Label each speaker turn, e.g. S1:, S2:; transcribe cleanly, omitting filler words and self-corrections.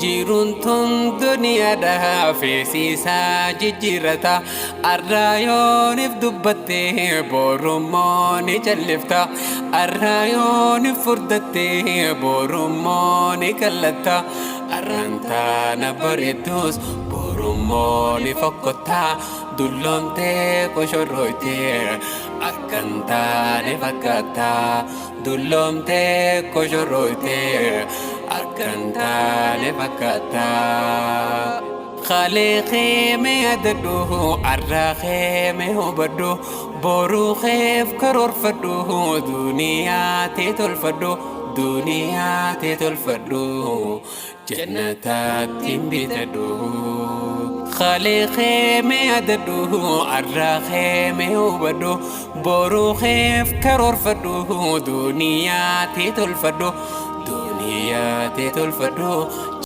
S1: Jiruun tun duniyaadha feesiisaa jijjiirrata. Arraa yoonif dubbatte borummoo ni callifta. Arraa yoonif furdatte borummoo ni kallatta. Arraan taana bareeddus borummoo ni fokkotta. Dulloomtee koshorrooytee akkan taane fakkaata. Dulloomtee koshorrooytee akkan taane fakkaata. Kalee keemee yaadadhu, arraa keemee hubadhu, boruu keef karoorfadhu, duniyaa tee tolfadhu, duniyaa tee tolfadhu, jannataatti bitadhu. Kalee keemee yaadadhu, arraa keemee hubadhu, boruu keef karoorfadhu, duniyaa tee tolfadhu, duniyaa tee tolfadhu.